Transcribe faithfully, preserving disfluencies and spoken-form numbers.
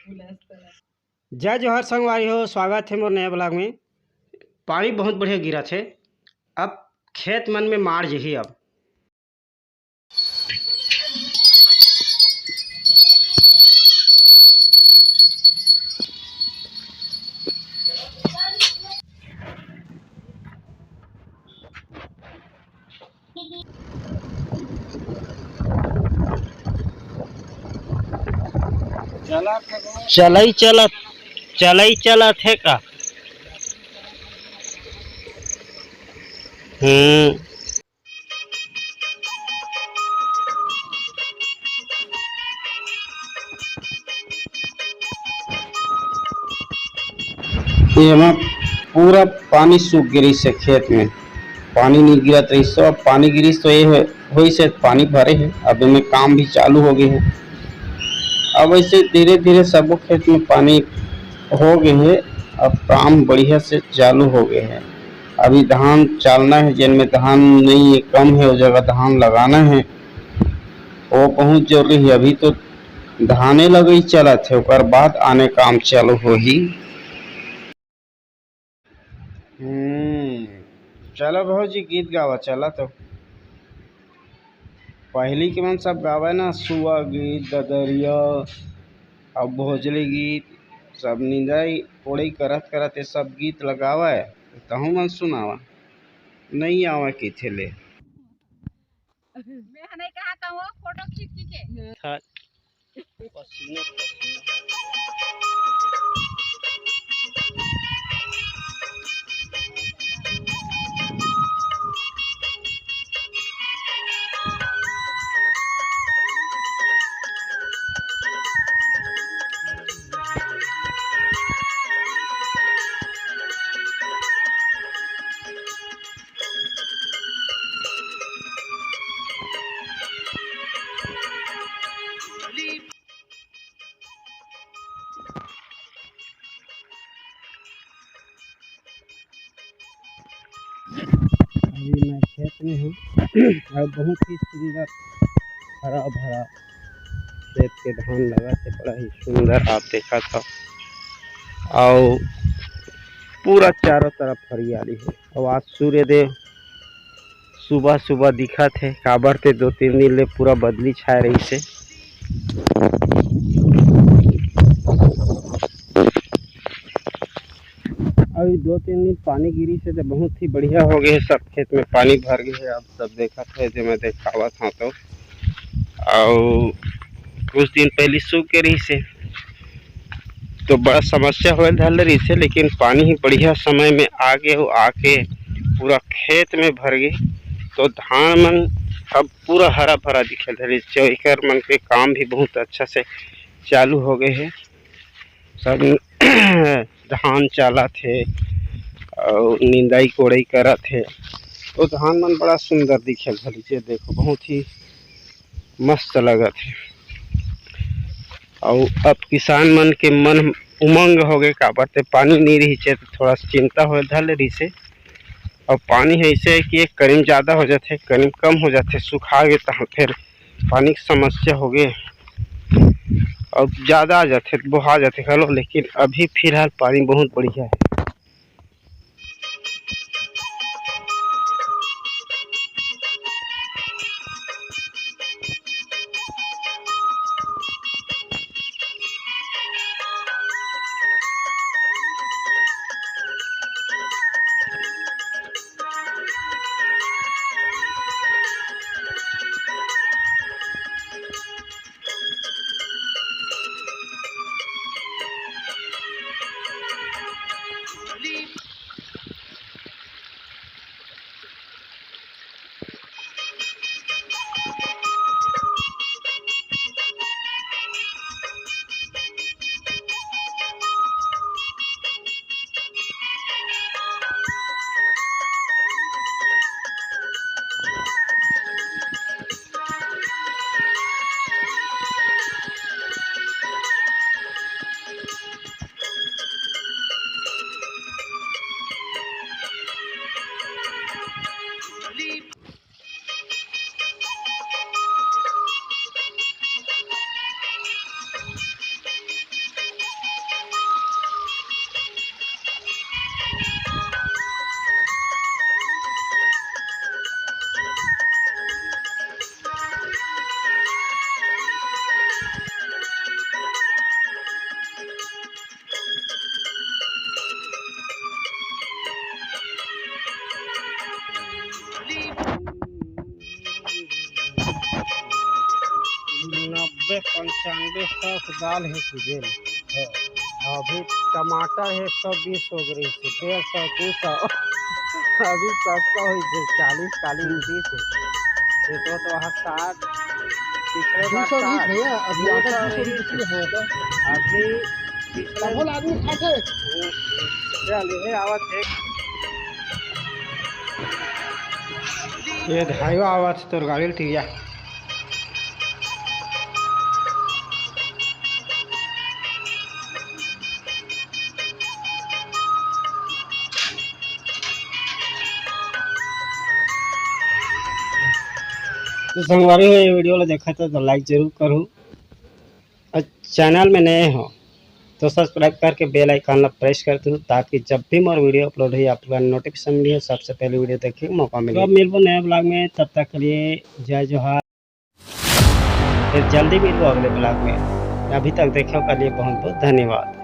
जय जोहार संगवारी हो, स्वागत हे मोर नया vlog में। पानी बहुत बढ़िया गिरत हे, अब खेत मन में मार जही। अब चलई चलत, चलई चलत हे का? हम्म। एमा पूरा पानी सूख गिरिस हे खेत में, पानी नहीं गिरत रहिस, तो अब पानी गिरिस तो ये होइस हे, पानी भरे हे, अब एमे काम भी चालू हो गए हे। अब ऐसे धीरे धीरे सबो खेत में पानी हो गए हे, अब काम बढ़िया से चालू हो गए हे। अभी धान चालना हे, जेन में धान नहीं है, कम है, वो जगह धान लगाना है, वो बहुत जरूरी है। अभी तो धाने लगई चलत हे, ओकर बाद आने काम चालू होही। हम्म, चलो भौजी, गीत गावा चला तो। पहली के मन सब गावे ना, सुआ गीत, ददरिया, अब भोजली गीत, सब निंदाई कोड़ई करत करत ये सब गीत लगावे, तहु मन सुनावा। नहीं आवे कथे ले। मैं नहीं कहा था वो फोटो खींच के। था। पसीना, पसीना। अभी मैं खेत में हूँ और बहुत ही सुंदर हरा भरा खेत के धान लगा थे, बड़ा ही सुंदर आप देखा था। और पूरा चारों तरफ हरियाली है। और आज सूर्यदेव सुबह सुबह दिखत हे, काबर ते दो तीन दिन ले पूरा बदली छाए रहिस हे। अभी दो तीन दिन पानी गिरिस हे तो बहुत ही बढ़िया हो गए हे, सब खेत में पानी भर गए हे। आप सब देखत हे जो मैं देखावत हूँ तो, और कुछ दिन पहले सूख के रहिस हे, तो बड़ा समस्या होए धर ले रहिस हे, लेकिन पानी ही बढ़िया समय में आ गए, वो आके पूरा खेत में भर गए, तो धान मन अब पूरा हरा भरा दिखे धर रहिस हे। एकर मन के काम भी बहुत अच्छा से चालू हो गए हे, सब धान चालत हे और निंदाई कोड़ई करत हे, तो धान मन बड़ा सुंदर दिखे धर रहिस हे। देखो, बहुत ही मस्त लगत हे। अउ अब किसान मन के मन उमंग हो गए, काबर ते पानी नहीं रहिस हे, तो थोड़ा सा चिंता होए धर ले रहिस हे। अउ पानी है ऐसे है कि एक करीम ज़्यादा हो जाथे, करीम कम हो जाथे, सुखा गए तो फिर पानी की समस्या हो गए। अउ ज़्यादा आ जाथे तो बोहा जाथे घलो, लेकिन अभी फिलहाल पानी बहुत बढ़िया है। बे पंचानवे सौ के दाल हे कि जेल। अभी टमाटर हे एक सौ बीस हो गई से, डेढ़ सौ, दो सौ। अभी सस्ता हो गए, चालीस, चालीस, बीस है। ये तो, तो वहाँ साठ, पिछले दो बार सौ बीस साठ। भैया, अभी दो आटा सौ दो सौ बीस। बीस में है तो। अभी पिछले अब बोल आदमी खा के। चल, ये आवत है। ये धाइवा आवत तोर गाड़ी ल, ठीक है। तो संगवारी हो, ये video ला देखा था तो like जरूर करो, और channel में नए हो तो subscribe करके bell icon ला press कर दो, ताकि जब भी मोर video upload हुई, आप लोगन notification मिले, सबसे पहले video देखे के मौका मिले। तो अब मिलबो नया vlog में, तब तक के लिए जय जोहार। फिर जल्दी मिलबो अगले vlog में। अभी तक देखे के लिए बहुत बहुत धन्यवाद।